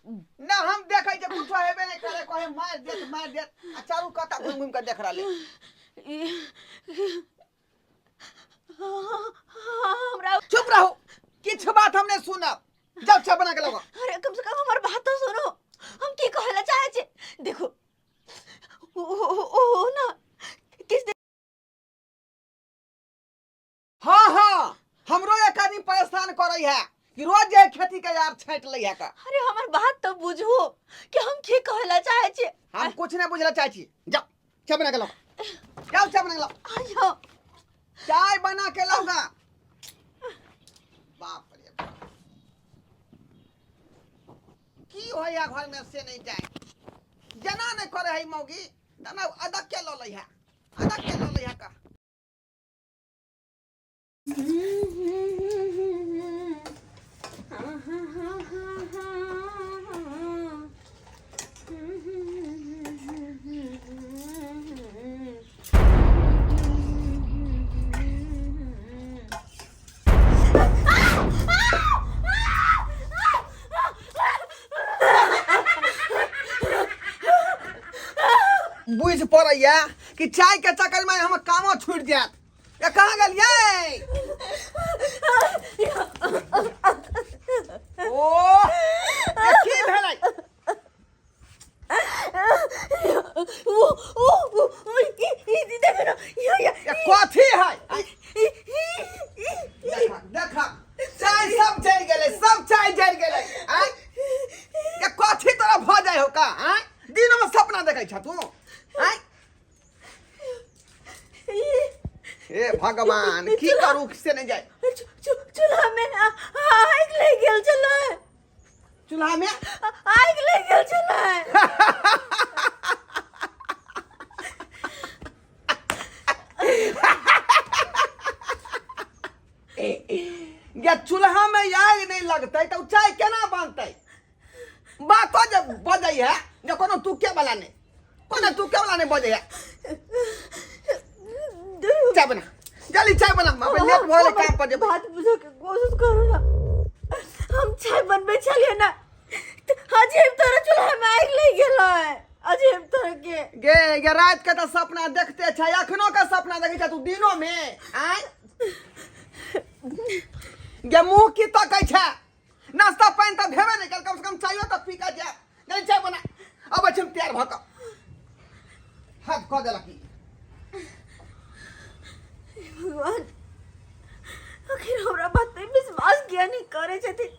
ना हम देखै जे कुछो हेबे नहि करे, कहे मारि देत मारि देत, आ चारू काता घुमि घुमि के देख रहले। हमरा चुप रहो, किछु बात हम नहि सुनब। जाओ चाय बना के लाओ। अरे कम से कम हमर बात तो सुनो, हम की कहै ला चाहे छी। देखो ओ, ओ, ओ ना किस दिन। हाँ हाँ, हमरो एक आदमी परेशान करे है कि रोज जे खेती के यार छांट लै है का। अरे हमर बात तो बुझो कि हम की कहै ला चाहे छी। हम कुछ नहीं बुझला चाहे छी। जाओ चाय बना के लाओ, जाओ चाय बना के लाओ। आयो चाय बना के लाओ ना। बाप रे बाप, की होया घर में से नहीं जाए, जना नहीं करे है मौगी तना अदक के ल लै है, अदक के ल लै है का। बुझ पड़ैया कि चाय के चक्कर में हमर कामो छूट जायत। ये कहाँ गेलियै? ओ ये की भेलै? ओ ओ ओ ई ई देखो ना, या या ये कथी है? ई ई ई देखा देखा, चाय सब जरि गेलै, सब चाय जरि गेलै। आँय ये कथी तोरा भऽ जाइ हो का? आँय दिनमे सपना देखै छ तू? आँय हे भगवान, की करू से नहीं जाए। चूल्हा में आग लग गेल छलै। चूल्हा में आग लग गेल छलै। या चूल्हा में आग नहीं लगतै तऽ चाय केना बनतै? बातो जे बजै है जे कोनो तुके वाला नहीं, कोनो तुके वाला नहीं बजै है। चाय बना, जल्दी चाय बना, अबे लेट भऽ गेलै काम पर जेबै। बात बुझे के कोशिश करू ना, हम चाय बनबै छलियै ना, अजीब तरह चूल्हा में आगि लागि गेलै, अजीब तरह के। गे गे रात के तऽ सपना देखते छै, अखनो के सपना देखै छै तू दिनो में? आँय गे मुँह की तकै छै? नाश्ता पानि तऽ भेबे नहि कयल, कम से कम चायो तऽ पी कऽ जायब। नहीं चाय बना, अबै छी हम तैयार भऽ कऽ। हद कऽ देलक ई। भगवान, आखिर हमरा बात पे विश्वास किया नहीं करे छथिन?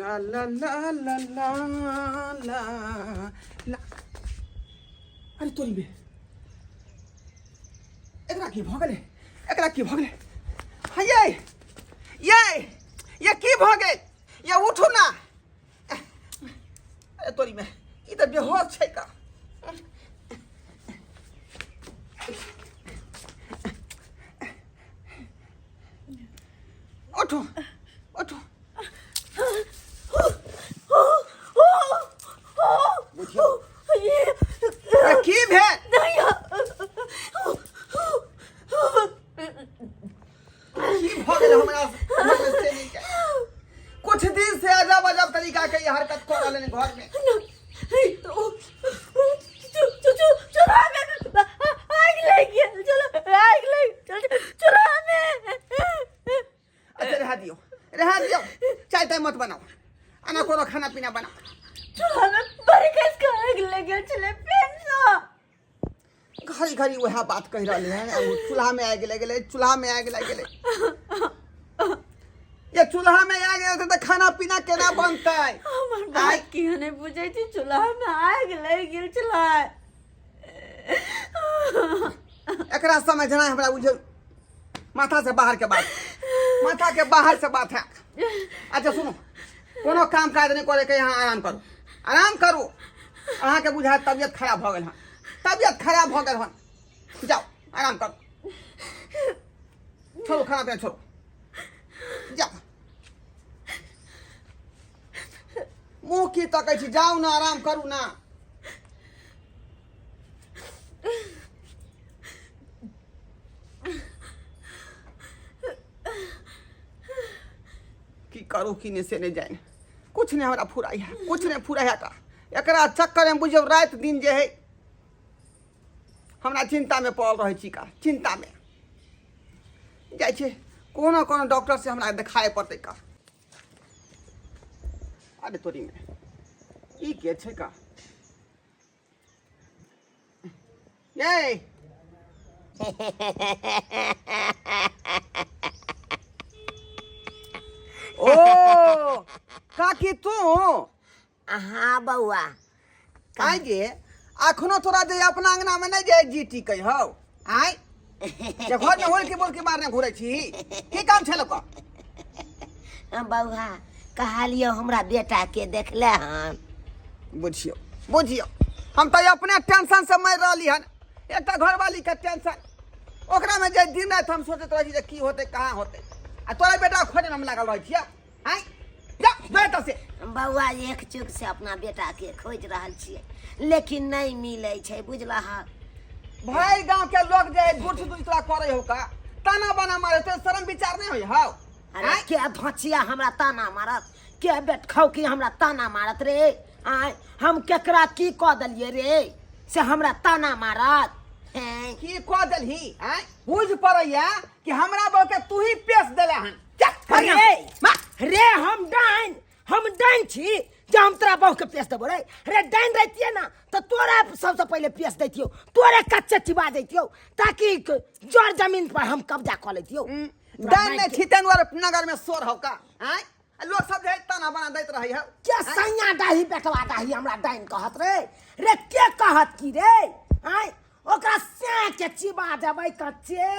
ला ला ला ला ला ला ला। अरे तोरी में एकरा की भऽ गेलै? एकरा की भऽ गेलै? हाँ ये ये ये की भऽ गेल? ये उठू ना। अरे तोरी में ई तऽ बेहोश छै का। उठू उठू। बुझियौ ये की भेल? की भऽ गेल हमरा मन में से नहीं जाए। कुछ दिन से अजब अजब तरीका के ये हरकत कऽ रहल घर में। अच्छा रहा दियो, रहा दियो, चाय ताय मत बनाओ, आना कोनो खाना पीना बनाओ। घड़ी घड़ी वएह बात कहि रहले हैं, ओ चूल्हा में आगि लागि गेलै, चूल्हा में आगि लागि गेलै। ये चूल्हा में आगि गेलै तऽ खाना पीना केना बनतै? हमर बात किया नहि बुझै छी? चूल्हा में आगि लागि गेल छलै। एकरा समझना हमरा बुझल माथा से बाहर के बात, माथा के बाहर से बात है। अच्छा सुनो, कोनो काम काज नहि करैके अहाँ आराम करू, आराम करू। अहाँके बुझाय तबियत खराब भऽ गेल हन, तबियत खराब भऽ गेल हन। जाउ आराम करू, छोड़ू खाना पीना छोड़ू, जाउ। मुँह की तकै छी, जाउ ने आराम करू ना। की करू की नहि से नहि जानि, कुछ नहि हमरा फुराइ है, कुछ नहि फुराइ है। का एकरा चक्करमे बुझियौ राति दिन जे है हमरा चिन्तामे पड़ल रहै छी। का चिन्तामे जाइ छै, कोनो कोनो डॉक्टर से हमरा देखाए पड़तै का। अरे तोरी में ई के छै का? ये ओ काकी तू? हाँ बौआ। आइ जे अखनो तोरा जे अपना अंगना में नहीं जे जी टी कह हौ, आइ जे घर में होल के बोल के मारने घुरै छी, की काम छल ओकर? बौआ कहलियो हमरा बेटा के देखले हन। बुझियो बुझियो, हम तऽ अपने टेंशन से मरि रहली हन। एकटा घरवाली के टेंशन, ओकरा में जे दिन राति हम सोचैत रहै छी जे की होतै कहाँ होतै, आ तोरा बेटा खोजे में हम लागल रहै छियै। आँय जा जा एतऽ से। बौआ एक चुक से अपना बेटा के खोजि रहल छियै लेकिन नहीं मिलै छै, बुझलह? भरि गांव के लोग जे झूठ झूठ तोरा करै हो का ताना बाना मारे, तो शर्म विचार नहीं होई हौ? अरे आँय? के धोचिया हमरा ताना मारत, के बेटखौ की हमरा ताना मारत रे? आँय हम केकरा की कऽ देलियै रे से हमरा ताना मारत? हैं? की कऽ देलही? आँय बुझ पड़ैया कि हमरा बहू के तू ही पेश देले हन। रे रे हम डाइन, हम डाइन छी जे हम तोरा बहू के पेश देबो रे? रे डाइन रहितियै ना तऽ तोरा सबसँ पहिले पेश दैतियौ, तोरे कच्चे चिबा दैतियौ ताकि जड़ जमीन पर हम कब्जा कऽ लैतियौ। डाइन नहि छी तें दुआरे नगर में शोर हौ का? आँय लोग सब जे ताना बना दैत रहै हौ। के सैया डाही बेटवा डाही हमरा डाइन कहत रे? रे के कहत की रे? आँय ओकरा सैं के चिबा देबै कच्चे।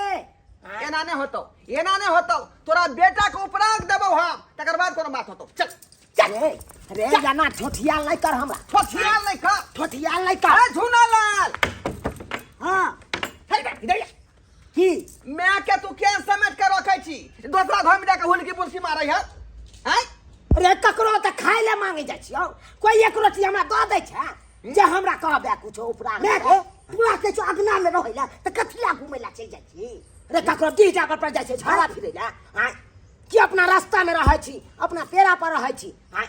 एना नहि होतौ, एना नहि होतौ, तोरा बेटा के उपराग देबौ हम, तकर बाद कोनो बात होतौ। चल चल रे रे, एना ठोठियाल नहि कर हमरा। ठोठियाल नहि कर, ठोठियाल नहि कर। ए झूना लाल। हाँ। हे इधर आ। की मैं के तू केन समेट के रखै छी, दोसरा घर में जाके हुलकी बुलकी मारै है? हैं? रे ककरो तऽ खाय ले मांगे जाइ छियौ, कोई एक रोटी हमरा दऽ दै छै जे हमरा कहबे कुछो उपरा मैं के पूरा के छो अगना में रहै ला त कथी ला घूमै ला चलि जाइ छी? रे ककरो डीह जाबर पर जाइ छै झाड़ा फिरै ला? आँय कि अपना रास्ता में रहै छी, अपना पेड़ा पर रहै छी? आँय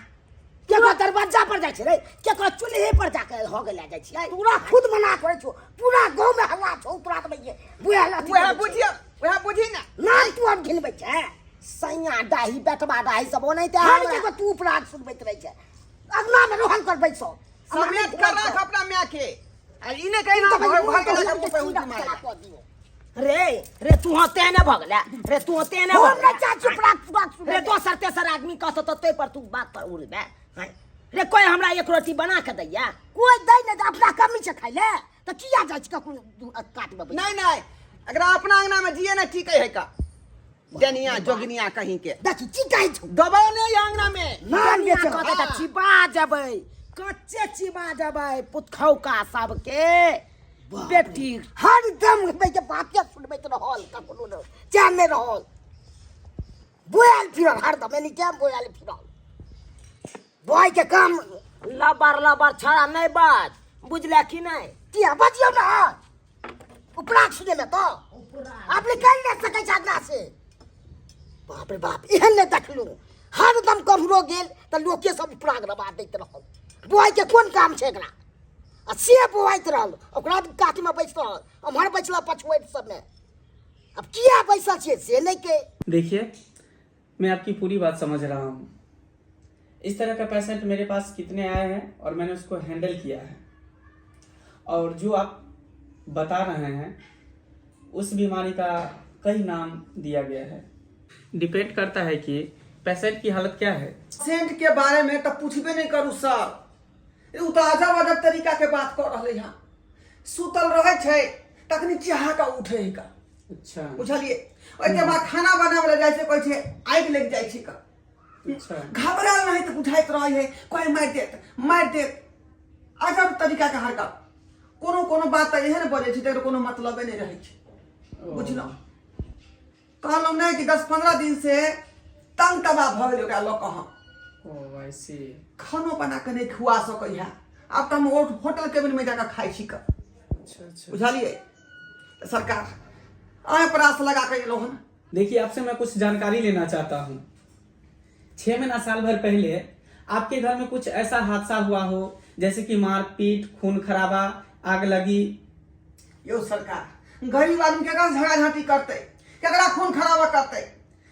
केकरो दरवाजा पर जाइ छै रे, केकरो चूल्हे पर जाके हो गेला जाइ छियै? तोरा खुद मना करै छो, पूरा गाँव में हल्ला छौ तोरा तऽ भैये बुझल अथी वएह करै छै। बुझियौ, वएह बुझी ना। ना तू हम घिनबै छै। सैया डाही बेटबा डाही सब ओनाहिते हर हमरा। जगह तू उपराग सुनबैत रहै छै। अगना में रोहन कर बैसो, समेत कर राख अपना माय के, आ ई ने कहिना घर घर के जाके मुँह पे हुलकी मारे। रे रे तू हँ तेने भऽ गेला रे, तू हँ तेने भऽ हम गेला। नहि चाहै छी उपराग सुराग सुनै रे लए। दोसर तेसर आदमी कहतो तऽ तै पर तू बात पर उड़बे? हैं रे कोई हमरा एक रोटी बना के दैया? कोई दै नहि दै, अपना कमी छै खाइ ले तऽ किया जाइ छी ककरो काटमे बैठ? नहीं नहीं, एकरा अपना अंगना में जिए ना ठीक है का डनिया जोगनिया कहीं के। देखी की कहै छौ? दबाओ नहीं अंगना में। नाम दुनिया बेचब। कहतै तऽ चिबा जेबै, कच्चे चिबा जेबै पुतखौका सबके बेटी। हरदम के बाते सुनबैत रहल, कखनो नहि चैन नहि रहल, बोआल फिरल हरदम, एनी टाइम बोआल फिरल बॉय के काम। लबर लबर छड़ा नहि बाज, बुझले कि नहि? किया बजियौ ना उपराग सुने में तो आप निकल नहीं सकै छै अंगना से। बाप रे बाप, एहन नहि देखलहुँ। हरदम कम्हरो गेल तऽ लोके सब उपराग रबा दैत रहल। बॉय के कोन काम छै एकरा? आ से बोआइत रहल, ओकरा कातमे बैस रहल, एम्हर बैसला पछुआइत सबमे। अब किया बैसल छियै से नहि के। देखिए मैं आपकी पूरी बात समझ रहा हूँ। इस तरह का पेशेंट मेरे पास कितने आए हैं और मैंने उसको हैंडल किया है, और जो आप बता रहे हैं उस बीमारी का कई नाम दिया गया है। डिपेंड करता है कि पेशेंट की हालत क्या है। पेशेंट के बारे में तो पूछबे नहीं करू सर, उ तऽ अजब अजब तरीका के बात कऽ रहलै हँ। सुतल रहै छै तखनी चेहा कऽ उठै है का। अच्छा। बुझलियै? ओहिके बाद खाना बनाबै लए जाइ छै, कहै छै आगि लागि जाइ छै का। अच्छा। घबरायल नहीं तो बुझाइत रहे है कोई मारि देत मारि देत। अजब तरीका के हरकत। कोनो कोनो बात तऽ एहन बजै छै तकर कोनो मतलबे नहि रहै छै, बुझलहुँ? कहलहुँ नहि कि 10-15 दिन से तंग तबाह भऽ गेलै ओकरा लऽ कऽ हम। ओ आई सी। खानो बना कऽ नहि खुआ सकै है। आब तऽ हम होटल केबिन में जाकऽ खाइ छी कऽ। अच्छा अच्छा। बुझलियै सरकार, अहाँ पर आस लगा कऽ एलहुँ हन। देखिए, आपसे मैं कुछ जानकारी लेना चाहता हूँ। 6 महीना साल भर पहले आपके घर में कुछ ऐसा हादसा हुआ हो, जैसे कि मारपीट, खून खराबा, आग लगी? यौ सरकार, गरीब आदमी केकरा झगड़ा झांटी करतै, केकरा खून खराबा करतै?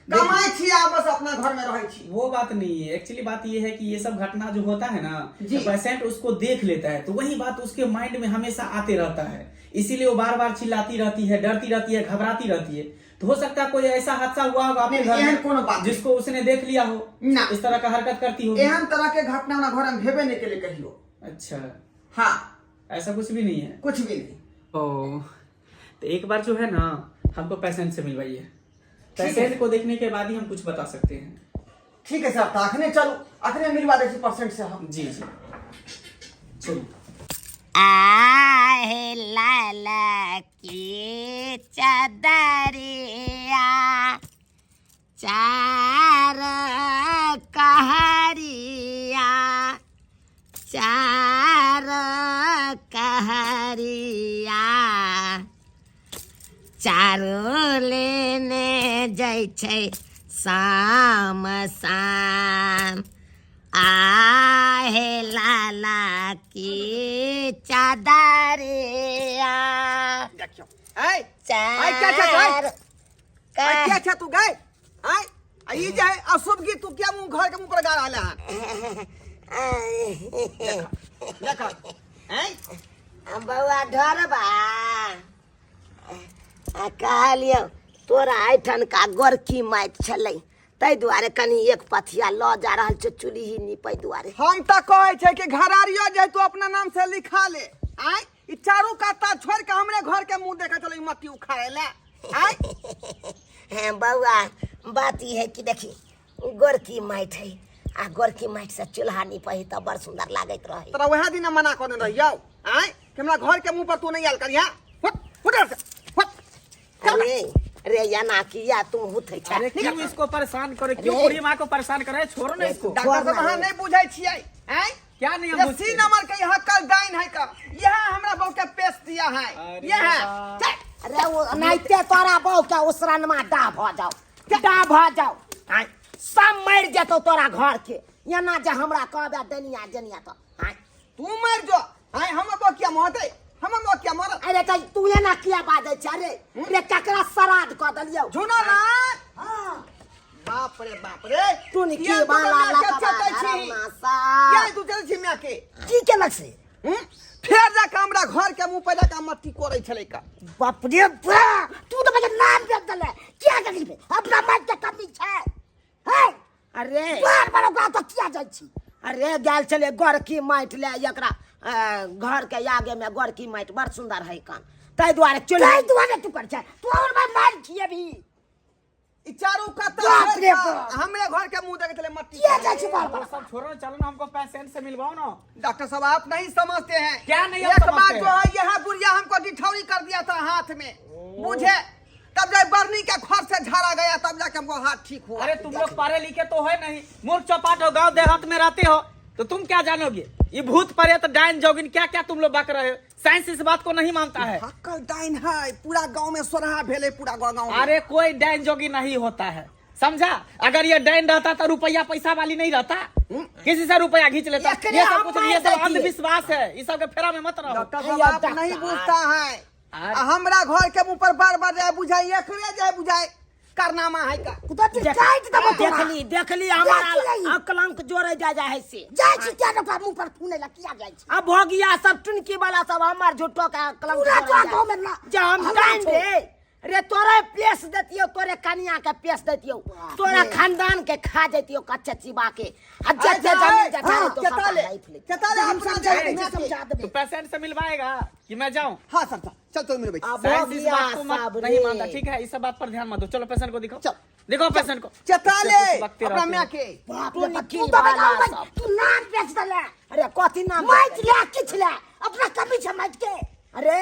कमाइ छी आ बस अपना घर में रहै छी। वो बात नहीं है, एक्चुअली बात ये है कि ये सब घटना जो होता है ना, जी। तो पेशेंट उसको देख लेता है, तो वही बात उसके माइंड में हमेशा आते रहता है, इसीलिए वो बार बार चिल्लाती रहती है, डरती रहती है, घबराती रहती है। तो हो सकता है कोई ऐसा हादसा हुआ होगा आपके नहीं, घर एहन में कोनो बात नहीं। जिसको उसने देख लिया हो, ना। इस तरह का हरकत करती होगी। एहन तरह के घटना हमरा घर में भेबे नहीं केलै कहियो। अच्छा। हाँ। ऐसा कुछ भी नहीं है? कुछ भी नहीं। ओ तो एक बार जो है ना हमको पेशेंट से मिलवाइए, पेशेंट को देखने के बाद ही हम कुछ बता सकते हैं। ठीक है सर, तो अखने चलू, अखने मिलवा दै छी पेशेंट से हम। जी जी चलिए। आहे लाला की चदरिया चार कहरिया चार कहरिया चारो लेने जाइ छै शाम शाम। आहे लाला की चदरिया। देखियौ, ऐ ऐ क्या छै, ऐ? चार ऐ क्या छै तू गए? ऐ आ ई जे है अशुभ गीत तू क्या मुंह घर के मुंह पर गा रहल है? देख, ऐ बौआ ढोरबा आ कहलियौ तोरा एहिठामका गोरकी माटि छलै, ताहि दुआरे कनि एक पथिया लऽ जा रहल छौ चूल्ही नीपै दुआरे। हम तऽ कहै छै कि घरारियो जे तू अपना नाम से लिखा ले। आय ई चारू काता छोड़ के हमरे घर के मुंह देखे चले मट्टी उखाड़े ले। आय हें बौआ, बात ई है कि देखी गोरकी माटि है आ गोरकी माटि से चूल्हा नीपही तऽ बड़ सुंदर लागैत रहै। तोरा वएह दिन मना कऽ देने रहियौ आय कि हमरा घर के मुंह पर तू नहीं आयल करिहा। फुट फुट एतऽ से, फुट। अरे रे एना किया तू हुथै छै? अरे क्यों इसको परेशान करे, क्यों अरे। बूढ़ी माँ को परेशान करे, छोड़ो ना इसको। डॉक्टर साहब, अहाँ नहीं बुझै छियै आय? क्या नहीं हम ये बुझते? सी नंबर के यहाँ कल डाइन है का, यह हमरा बहु के पेश दिया है। अरे यह है। बाप। चल। अरे वो एनाहिते तोरा बहु के उसरनमा डाह भऽ जाओ, डाह भऽ जाओ, आँय सब मरि जेतौ तोरा घर के। एना जे हमरा कहबे डनिया जनिया तऽ आँय तू मर जो आय, हमर बहु किया मरतै? हमर बहु किया मरत? अरे तऽ तू एना किया बाजै छै? अरे रे ककरा श्राद्ध कऽ देलियौ? झुना ना। हाँ। बाप रे बाप रे, तू नि की किया तू बाला माय के लकवा चटै छी? धरौना सा। किया तू चलै छी माय के? की केलक से? फेर जाके हमरा घर के मुंह पर जाके मट्टी कोरै छलै का। बाप रे बाप, तू तऽ बजे नाम बेच देले। किया गेली बे? अपना माइक के कमी छै। हे अरे बार बार ओकरा तऽ किया जाइ छी? अरे गेल छलै गोरकी माटि ले एकरा घर के आगे में गोरकी माटि बड़ सुंदर है कान, ताहि दुआरे चलि। ताहि दुआरे तू कर छै, तू और मैं मार खिएबी। ई चारू कात बाप रे बाप। हमरे घर के मुंह देखे छलै मट्टी। किया जाइ छी बार बार? वो सब छोड़ो ना, चलो ना हमको पेशेंट से मिलवाओ ना। डॉक्टर साहब आप नहीं समझते हैं। क्या नहीं हम एक बार समझते जो हैं? है यह बुढ़िया हमको डिठौरी कर दिया था हाथ में, बुझे? तब जाए बर्नी के खर से झाड़ा गया, तब जाके हमको हाथ ठीक हुआ। अरे तुम लोग पढ़े लिखे तो है नहीं, मूर्ख चौपाट हो, गांव देहात में रहते हो, तो तुम क्या जानोगे ये भूत प्रेत डायन जोगिन क्या क्या तुम लोग बक रहे हो। साइंस इस बात को नहीं मानता है। हक्कल डाइन है, पूरा गांव में सोरहा भेले, पूरा गांव में। अरे कोई डायन जोगी नहीं होता है, समझा? अगर ये डायन रहता तो रुपया पैसा वाली नहीं रहता, किसी से रुपया खींच लेता। एकरे ये सब हम कुछ नहीं, ये सब मार देतिए। अंधविश्वास है, ये सब के फेरा में मत रहो। डॉक्टर साहब अरे आप डॉक्टर। नहीं बुझता है। अरे। आ हमरा घर के मुंह पर बार बार जाए बुझाए, एकरे जाए बुझाए कारनामा है का। तो तू काटि देबो तोरा। देखली देखली हमरा देखली। अकलंक जोड़े जा जा है से। जाइ छी किया ओकरा मुंह पर फूने ला किया जाइ छी? अब भोगिया सब टुनकी वाला सब हमर झूठो के अकलंक पूरा जोड़े तोरा जा। गाँव में ना जे हम हल्ला डाइन छौ। रे रे तोरे पेश देतियौ, तोरे कनिया के पेश देतियौ, तोरा खानदान के खा जैतियौ कच्चे चिबा के, आ अरे जते जमीन जथा हाँ, तो सबटा चेता ले, राइफ ले। चेता ले, हम अपना समझा जाए देबै, माय के। समझा देबै। तो पेशेंट से मिलवाएगा कि मैं जाऊं? हाँ सर, सर। चल तो मिलबै छी। अब साइंस इस गया बात को मत साहब नहीं रे। मानता, ठीक है? इस सब बात पर ध्यान मत दो। चलो पेशेंट को दिखाओ। चल। दिखाओ पेशेंट को। चेता ले कुछ बकते अपना रहते माय हो। के। बाप तू रे बाप, निकी तू तो वाला बताओ भाई, सब। तू नाम बेच देले। अरे कथी नाम? माइट ले किछ ले, अपना कमी छै माइट के। अरे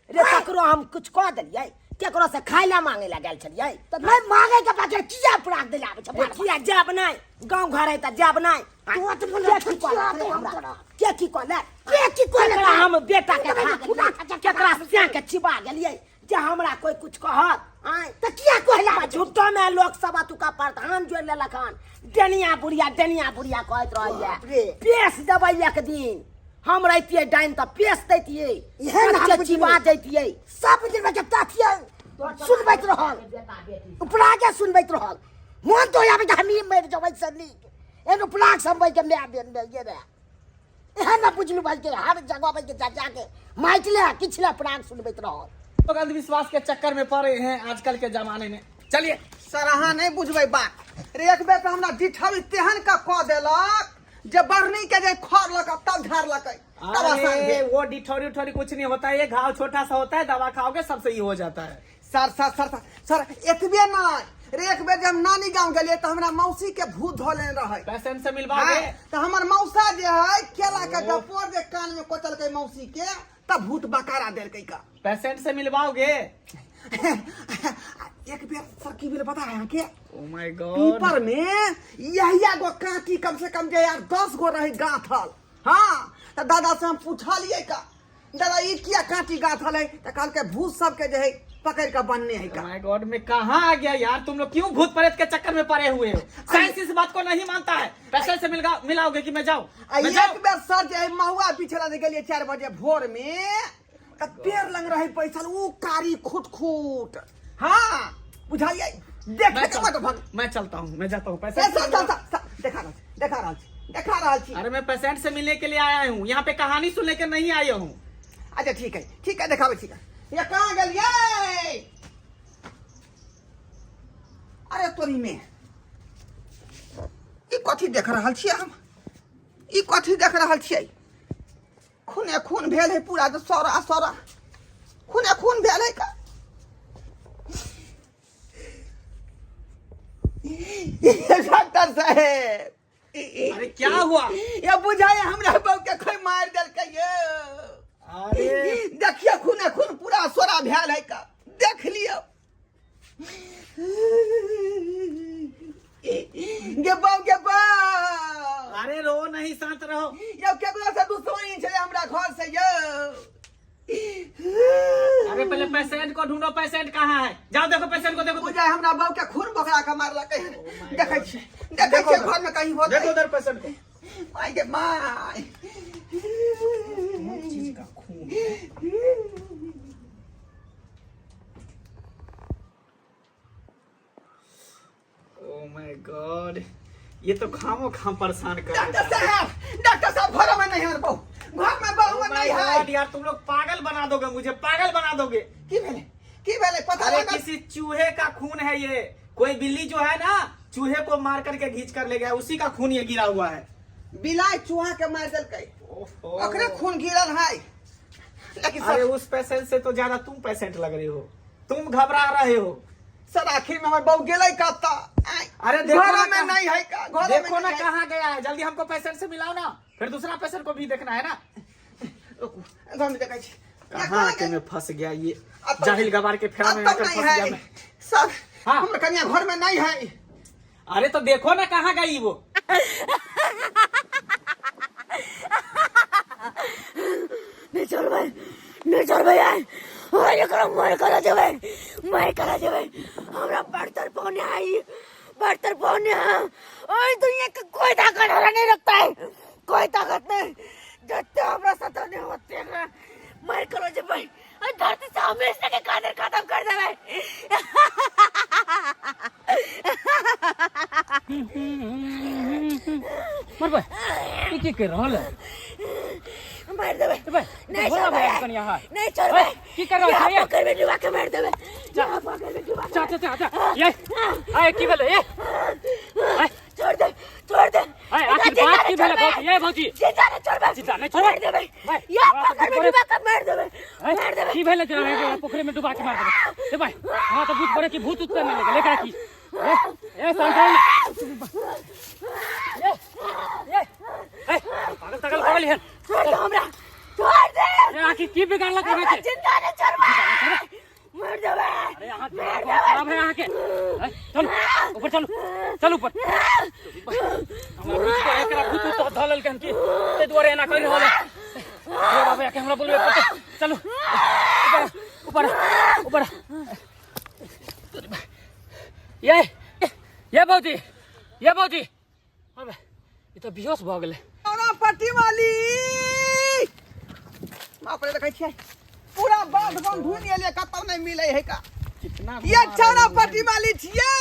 रे, ककरो हम कुछ कह देलियै? केकरो से खाय ला मांगे ला गेल छलियै? तऽ नहि मांगे के बात, किया अपराध देले आबै छै? ए, किया जाब नहि गाँव घर है तऽ जाब नहि। तू तऽ बोले के की छुचिया कहलक तो रे हम हमरा? तोरा। के की कहलक? के की कहलक? केकरा हम बेटा के तू तऽ खा खुदा गेलियै? खा केकरा सिया के चिबा गेलियै जे हमरा कोई कुछ कहत? आँय, तऽ किया कहला आबै छै? झूठो में लोक सब अतुका प्रधान जोड़ि लेलक हन, डनिया बुढ़िया डनिया बुढ़िया कहैत रहैया। बाप रे। पेश देबै एक दिन, हम रहितियै डाइन तऽ पेश दैतियै, एहन हम कच्चे बुझलियै। चिबा दैतियै। सब दिन के तथ्य सुनबैत रहल, उपरागे सुनबैत रहल, मोन तो आबै जे हमही मरि जेबै से नीक एहन उपराग सब के माय बेन भेल गेल रहे। एहन न बुझलू भाई के हर जगह भाई के जा जाके माटि ले किछु ले उपराग सुनबैत रहल। लोग अंधविश्वास के चक्कर में पड़े हैं आजकल के जमाने में। चलिए। सर, अहाँ नहि बुझबै बात रे। एक बेर तऽ हमरा डिठल तेहन का कऽ देलक जे बढ़नी के जे खर लक तब झाड़लकै तब आसान अरे भेल। वो डिठौरी उठौरी कुछ नहीं होता है, ये घाव छोटा सा होता है, दवा खाओगे सब सही हो जाता है। Sir sir sir sir sir, एतबे नहि रे, एक बेर जब नानी गाँव गेलियै तऽ हमरा मौसी के भूत धऽ लेने रहै। पेशेंट से मिलवाओगे? हाँ, तऽ हमर मौसा जे है केला के डपोर जे कान में कोचलकै मौसी के, तब भूत बकारा देलकै का। पेशेंट से मिलवाओगे? एक बेर सर की भेल पता है अहाँके? ओ my God. पीपर में यहिया गो कांटी कम से कम जे यार 10 गो रही गाथल। हाँ, तऽ दादा से हम पूछलियै का, दादा ई किया कांटी गाथल है? तऽ कहलकै भूत सबके जे है पकड़ के बनने है का। My God, मैं कहाँ आ गया यार? तुम लोग क्यों भूत प्रेत के चक्कर में पड़े हुए हो? साइंस इस बात को नहीं मानता है। पेशेंट से मिलगा मिलाओगे कि मैं जाऊँ? आ मैं एक जाऊँ? बेर सर जे है महुआ बिछला जे गेलियै 4 बजे भोर में, तऽ पेड़ लग रहे बैसल ऊ कारी खुट खुट। हाँ, बुझलियै, देख मैं के मत भग। मैं चलता हूँ, मैं जाता हूँ। ए, पेशेंट सर से सर मिलवा- सर, सर, देखा रहल छी, देखा रहल छी, देखा रहल छी। अरे मैं पेशेंट से मिलने के लिए आया हूँ, यहाँ पे कहानी सुनने के नहीं आया हूँ। अच्छा ठीक है, ठीक है, देखाबै छी। ये कहाँ गेलियै? अरे तोरी में ई कथी देख रहल छियै हम? ई कथी देख रहल छियै? खूने खून भेल है पूरा, तऽ सौरा सौरा खूने खून भेल है का। डॉक्टर साहेब। अरे क्या हुआ? ये बुझाए हमरा बहू के कोई मार देलकै ये। अरे देखिए, खूने खून पूरा सोरा भेल है का, देख लियो गे बहू, गे बहू। अरे रो नहीं, शांत रहो। यौ, केकरो से दुश्मनी छै हमरा घर से यौ? अरे पहले पेशेंट को ढूंढो, पेशेंट कहाँ है? जाओ देखो, पेशेंट को देखो। बुझाए हमरा बहू के खून बोकरा के मारलकै। देखै छी, देखै छियै, घर में कहीं होतै। देखो उधर पेशेंट को। माय गे my. चीज का खून। ओ my God, ये तो खामो खाम परेशान कर डॉक्टर देता है। साहब, डॉक्टर साहब, घर में नहीं है बहू, घर में बहू Oh my नहीं है। God, यार तुम लोग पागल बना दोगे मुझे, पागल बना दोगे। की भेलै, की भेलै पता अरे लागल? किसी चूहे का खून है ये। कोई बिल्ली जो है ना, चूहे को मार करके घींच कर ले गया, उसी का खून ये गिरा हुआ है। बिलाइ चूहा के मारि देलकै, ओहो। ओकरे खून गिरल है, लेकिन अरे सर उस पेशेंट से तो ज्यादा तुम पेशेंट लग रही हो, तुम घबरा रहे हो। सर, आखिर में हमर बहू गेलै कतऽ? अरे देखो घर ना में कहाँ- नहीं है का, घर में देखो ना नहीं है। कहाँ गया है, जल्दी हमको पेशेंट से मिलाओ ना, फिर दूसरा पेशेंट को भी देखना है ना। रुकू, घर में देखै छी। कहाँ आके मैं फंस गया ये अब तो- जाहिल गवार के फेरा में अब तो आकर नहीं फंस गया है मैं। सर। हाँ। हमर कन्या घर में नहीं है। अरे तो देखो ना कहाँ गई वो। नहि छोड़बै, नहि छोड़बै आइ। ओइ एकरा मारि करा देबै, मारि करा देबै। हमरा बड़ पौने आई, बड़ पौने है। ओइ दुनिया के कोई ताकत हमरा नहीं रखता है, कोई ताकत नहीं जते हमरा साथ नहीं होते एकरा मारि करा देबै। ओइ धरती से हमेशा के खातिर खत्म कर देबै। मरबै, ई की कर रहल है? मारि देबै। ए नहीं बोला छोड़बै। भाई कनिया है। नहीं छोड़बै। ओए, की कर रहल यहाँ छी? पकड़ में डुबा के मारि देबै, यहाँ पकड़ में डुबा के। जा जा जा जा, ये आए, की भेलै? ए आए। छोड़ दे, छोड़ दे। ए आखिर बात की भेलै भौजी? ए भौजी, जिंदा नहीं छोड़बै। जिंदा नहीं छोड़बै? मार देबै। भाई, या हमरा तऽ पोखर में बुझ डुबा के मार देबै। ए, मार देबै। की भेलै जे अहाँ पोखरि में डुबा के मार देबै? ए भाई, हमरा तऽ बुझ पड़े कि भूत उत करने लगे एकरा की। ए ए, शांत रहो ने। ए ए ए, पागल तागल भऽ गेली हन? छोड़ दे हमरा, छोड़ दे। ए, आखिर की बिगाड़लक हमरा अहाँके? जिंदा नहीं छोड़बै, मार देबै। अरे अहाँ दिमाग बहुत खराब है अहाँके। ए, चलू ऊपर, चलू, चलू ऊपर। हमरा बुझ पड़े एकरा भूत उत धऽ लेलकै हन की, ताहि दुआरे एना करि रहल है। हे बाबा के हमरा बोलबे पड़तै। चलू ऊपर, ऊपर, ऊपर। ये ये भौजी, ये भौजी, अबे ई तऽ बेहोश भऽ गेलै। चौरा पट्टी वाली, बाप रे, देखै छियै पूरा बाध बन ढूंढ एलियै, कतौ नहि मिलै है का। कितना ये चौरा पट्टी वाली छियै,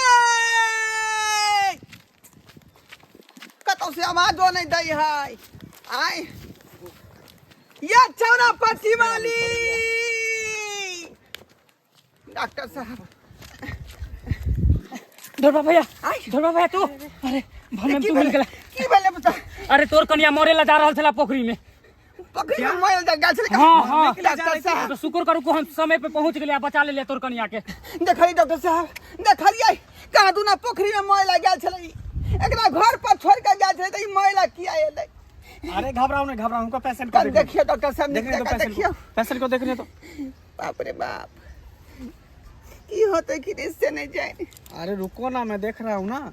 कतौ से आवाजो नहि दै है। आय ये चौरा पट्टी वाली, डॉक्टर साहब। ढोरबा भैया, आय। ढोरबा भैया तू? अरे भले की तू मिल भेलै? गेला। की भेलै बता। अरे तोर कनिया मरे ला जा रहल छला पोखरी में। पकड़ी में मरल जा गेल छलै? हाँ हाँ। डॉक्टर साहब, तो शुक्र करू को हम समय पे पहुंच गेलियै आ बचा लेलियै तोर कनिया के। देखलियै डॉक्टर साहब, देखलियै कहाँ दुना पोखरी में मरे ला गेल छलै। एकरा घर पर छोड़ के गेल छलै तऽ ई मरे ला किया एलै? अरे घबराओ नहीं, घबराओ, हमको पेशेंट को कल देखने देखियो डॉक्टर साहब, देखने दो देखा पेशेंट देखियो को, पेशेंट को देखने दो। बाप रे बाप, की होते कि नहीं से नहीं जाए। अरे रुको ना, मैं देख रहा हूँ ना।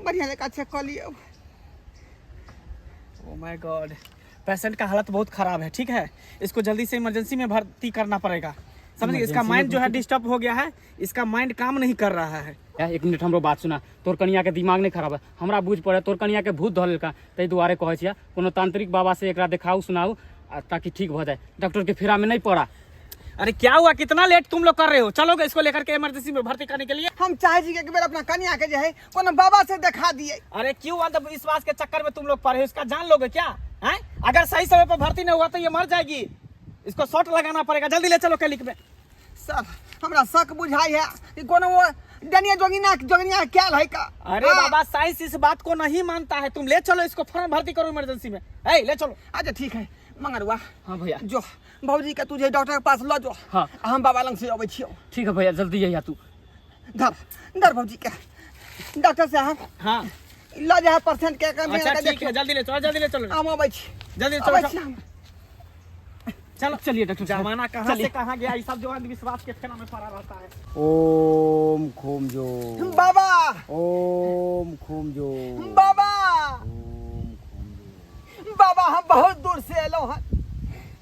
बढ़िया जगह चेक कर लियो। ओ my God, patient का हालत बहुत खराब है। ठीक है, इसको जल्दी से इमरजेंसी में भर्ती करना पड़ेगा, समझ गए? इसका माइंड जो है डिस्टर्ब हो गया है, इसका माइंड काम नहीं कर रहा है। ए, एक मिनट हमरो बात सुना। तोर कनिया के दिमाग नहीं खराब है, हमरा बुझ पड़े तोर कनिया के भूत धऽ लेलका, ताहि दुआरे कहै छियै कोनो तांत्रिक बाबा से एकरा देखाउ सुनाउ आ ताकि ठीक भऽ जाए। डॉक्टर के फेरा में नहीं पड़ा। अरे क्या हुआ, कितना लेट तुम लोग कर रहे हो? चलोगे इसको लेकर के इमरजेंसी में भर्ती करने के लिए? हम चाहे छी कि एक बेर अपना कनिया के जे है कोनो बाबा से देखा दिए। अरे क्यों अंधविश्वास के चक्कर में तुम लोग पड़े हो? इसका जान लोगे क्या हैं? अगर सही समय पर भर्ती नहीं हुआ तो ये मर जाएगी, इसको शॉट लगाना पड़ेगा। जल्दी ले चलो क्लिनिक में। सर, हमरा शक बुझाई है कि कोनो वो डनिया जोगिना जोगिनिया कैल है का। अरे हाँ। बाबा, साइंस इस बात को नहीं मानता है। तुम ले चलो इसको, फौरन भर्ती करो इमरजेंसी में। ए, ले चलो। अच्छा ठीक है मंगरुआ। हाँ भैया। जो भौजी के तुझे डॉक्टर के पास ल जो। हाँ। आ हम बाबा लंग से अबै छियौ। ठीक है भैया, जल्दी अइहा तू। धर धर भौजी के। डॉक्टर साहब। हाँ। ल जा परसेंट के कम। अच्छा ठीक है, जल्दी ले चलो, जल्दी ले चलो। हम अबै छी। जल्दी चलो। अबै छी हम। चलो। चलिए डॉक्टर साहब। जमाना कहाँ से चलिए। कहाँ गया, ये सब जो अंधविश्वास के फेरा में पड़ा रहता है। ओम खूम जो बाबा। ओम खूम जो बाबा। ओम खूम जो। बाबा, हम बहुत दूर से एलहुँ हन,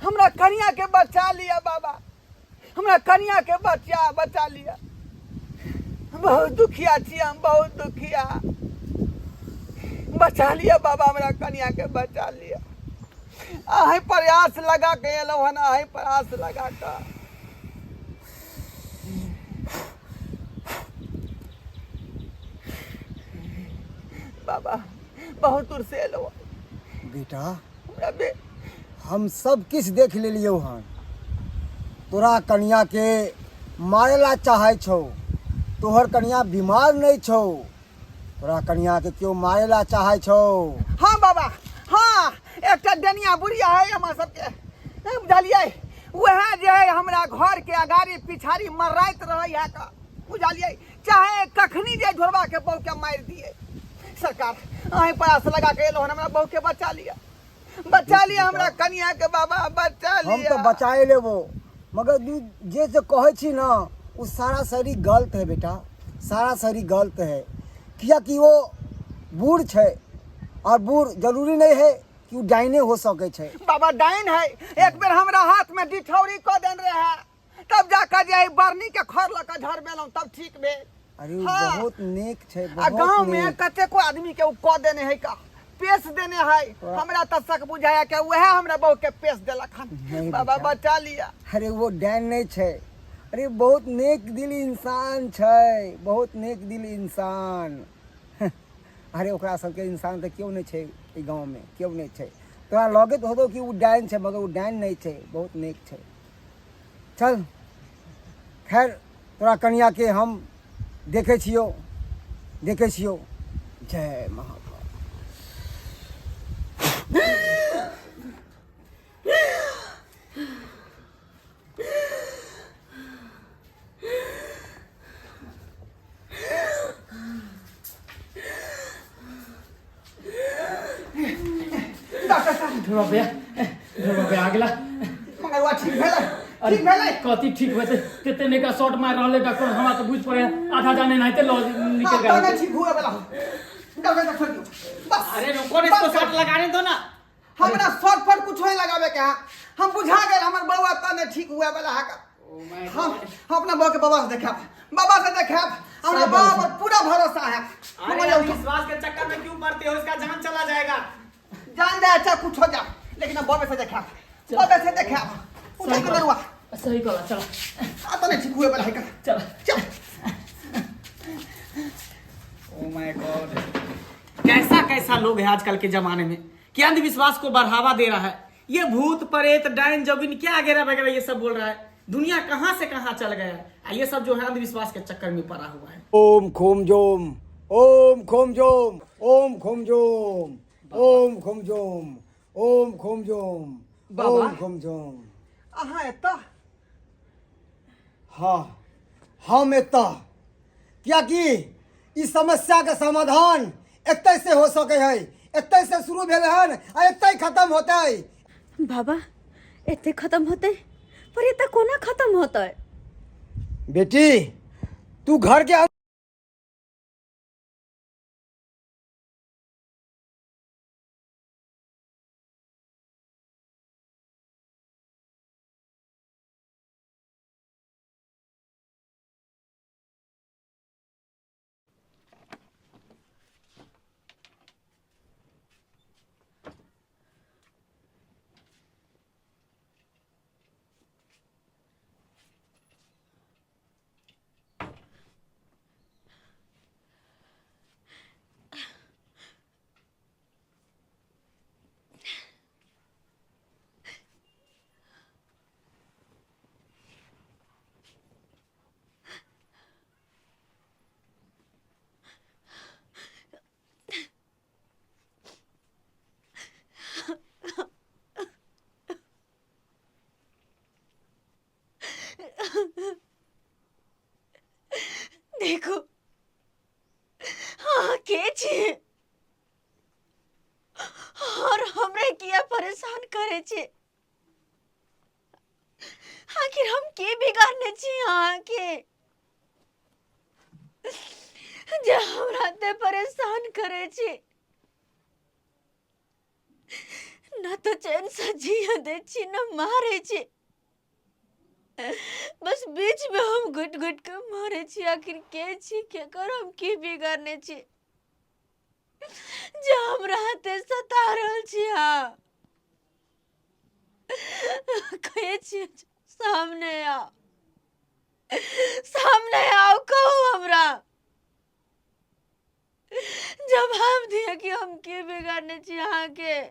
हमरा कनिया के बचा लिया बाबा, हमरा कनिया के बचा बचा लिया। बहुत दुखिया छी हम, बहुत दुखिया। बचा लिया बाबा, हमरा कनिया के बचा लिया। अहीं प्रयास लगा के एलहुँ हन, अहीं प्रयास लगा के। बाबा, बहुत दूर से एलहुँ हन। बेटा, हमरा बे हम सब किछु देख लेलियौ हन। तोरा कनिया के मारे ला चाहै छौ, तोहर कनिया बीमार नहीं छौ, तोरा कनिया के केओ मारे ला चाहै छौ। हाँ बाबा हाँ, एकटा डनिया बुढ़िया है हमरा सबके, नहीं बुझलियै, वएह जे है हमरा घर के अगाड़ी पिछाड़ी मर्राइत रहै है का, बुझलियै, चाहे कखनी जे ढोरबा के बहू के मारि दिए। सरकार, अहीं प्रयास लगा के एलहुँ हन, हमरा बहू के बचा लिअ, बचा लिअ हमरा कनिया के बाबा, बचा हम लिअ। तो बचाए लेबो, मगर तू जे से कहै छी ना ओ सारा शरीर गलत है बेटा, सारा शरीर गलत है। कियाकि वो बूढ़ छै और बूढ़ जरूरी नहीं है कि वो डाइने हो सके छै। बाबा डाइन है, एक बेर हमरा हाथ में डिठौरी कऽ देने रहे, तब जाकर जे है बरनी के खर लऽ कऽ झरबेलहुँ तब ठीक भेल। अरे ओ हाँ। बहुत नेक छै, आ बहुत गाँव में नेक। कतेको आदमी के ओ कऽ देने है का, पेश देने है। हमरा तऽ शक बुझाया के वएह हमरा बहू के पेश देलक हन। नहीं बाबा बेटा। बचा लिया। अरे वो डाइन नहीं छै, अरे बहुत नेक दिल इंसान छै, बहुत नेक दिल इंसान। अरे ओकरा सबके इंसान तऽ केओ नहि छै एहि गाँवमे, केओ नहि छै। तोरा लगैत होतौ कि ओ डाइन छै, मगर ओ डाइन नहि छै, बहुत नेक छै। चल खैर, तोरा कनिया के हम देखै छियौ, देखै छियौ, जय महाकाल। ढोरबा भैया, ढोरबा भैया आ गेला। मंगरुआ ठीक भेलै? ठीक भेलै? कथी ठीक होते? कते नेका शॉट मार रहले डॉक्टर, हमरा तऽ बुझ पड़े आधा जाने नाहिते लॉ निकल हाँ, गेल। ठीक हुए वाला डॉक्टर साहब, छोड़ दियो बस। अरे रुको ना, इसको शॉट लगाने दो ना। हमरा शॉट पर कुछ नहीं लगावे के है, हम बुझा गेल हमर बउआ तने ठीक हुए वाला है। हम अपना बउआ के बाबा से देखाब, बाबा से देखाब, हमरा बाबा पर पूरा भरोसा है। अरे अंधविश्वास के चक्कर में क्यों पड़ते हो, इसका जान चला जाएगा। जान जाए चाहे कुछ हो जाए, लेकिन अब बाबे से देखाब, बाबे से देखाब। उठा के बरुआ। सही कहला, चल। आ तने ठीक हुए वाला है। चल चल। ओ my God, कैसा कैसा लोग है आजकल के जमाने में कि अंधविश्वास को बढ़ावा दे रहा है। ये भूत प्रेत डायन जोगिन क्या वगैरह वगैरह ये सब बोल रहा है। दुनिया कहाँ से कहाँ चल गया है, ये सब जो है अंधविश्वास के चक्कर में पड़ा हुआ है। ओम खोम जोम, ओम खोम जोम, ओम खोम जोम, ओम खोम जोम, ओम खोम जोम, ओम खोम जोम। अहाँ एतऽ? हाँ, हम एतऽ, कियाकि ई समस्या के समाधान एतै से हो सकै है, एतै से शुरू भेल हन आ एतै खत्म होतै। बाबा एते खत्म होतै? पर एतऽ कोना खत्म होतै? बेटी, तू घर के देखो, हाँ के छी और हमरे किया परेशान करे छे? आखिर हम के बिगाड़ने छी अहाँ के जे हमरा ते परेशान करे छी? न तो चैन से जिया दे छी न मारे छी, बस बीच में हम घुट घुट के मारे छी। आखिर के छी, केकर हम की बिगाड़ने छी जे हमरा हाथे सता रहल छी? हाँ कहे छी सामने आओ, सामने आओ, कहू हमरा जवाब दिया कि हम की बिगाड़ने छी अहाँ के।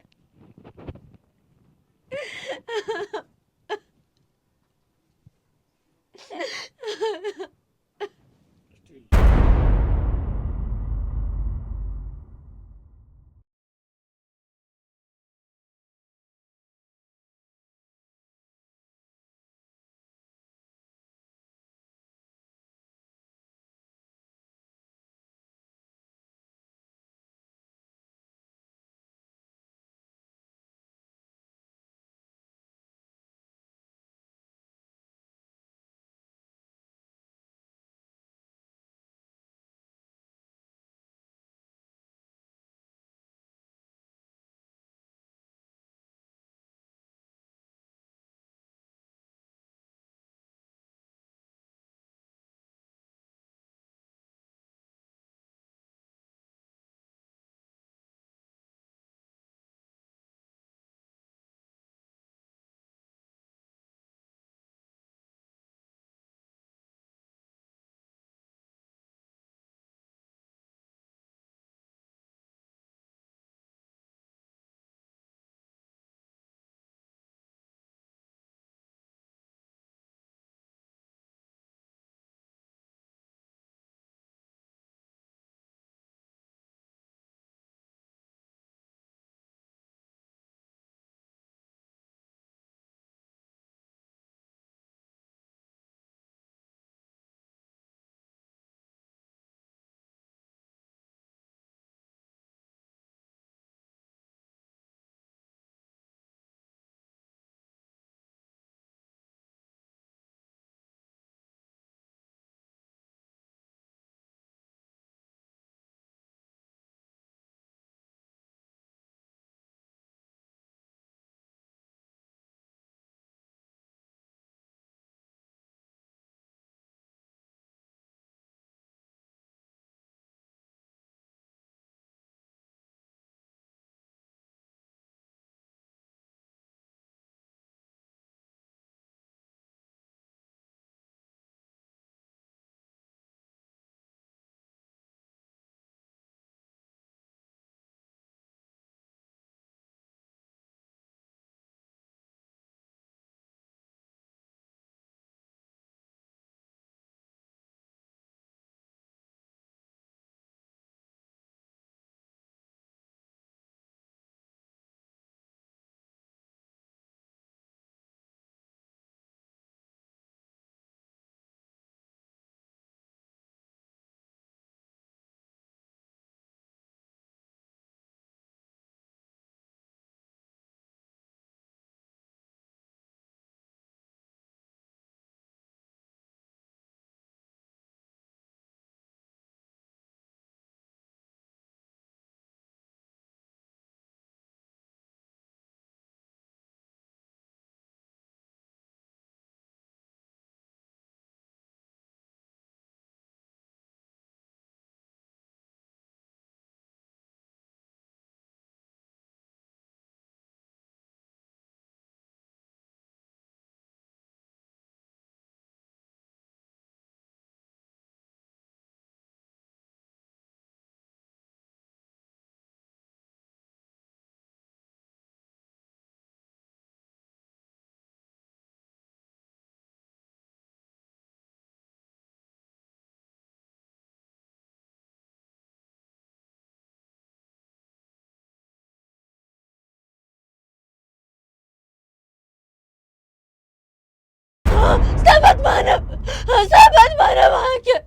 हम शपथ मानब अहाँके,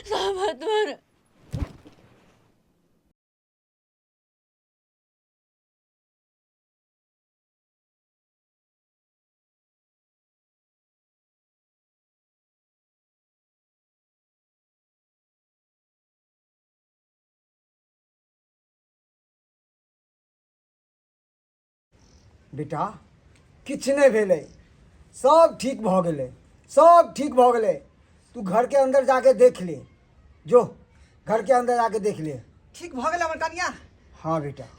शपथ मानब। बेटा किछु नहि भेलै, सब ठीक भऽ गेलै, सब ठीक भऽ गेलै। तू घरके अन्दर जाके देख ले, जो घरके अन्दर जाके देख ले। ठीक भऽ गेलै हमर कनिया? हाँ बेटा।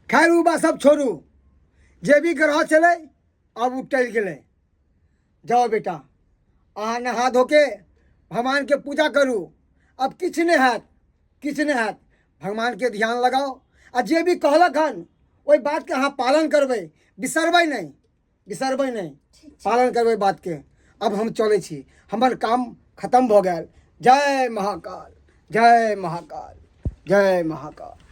खैर उ बात सब छोड़ू, जे भी ग्रह छलै आब उ टलि गेलै। जाओ बेटा, अहाँ नहा धोके भगवानके पूजा करू। अब किछु नहि हैत, किछु नहि हैत। भगवानके ध्यान लगाउ आ जे भी कहलक हन ओहि बातके अहाँ पालन करबै, बिसरबै नहि, बिसरबै नहि, पालन करबै बातके। अब हम चलै छी, हमर काम खतम भऽ गेल। जय महाकाल, जय महाकाल, जय महाकाल।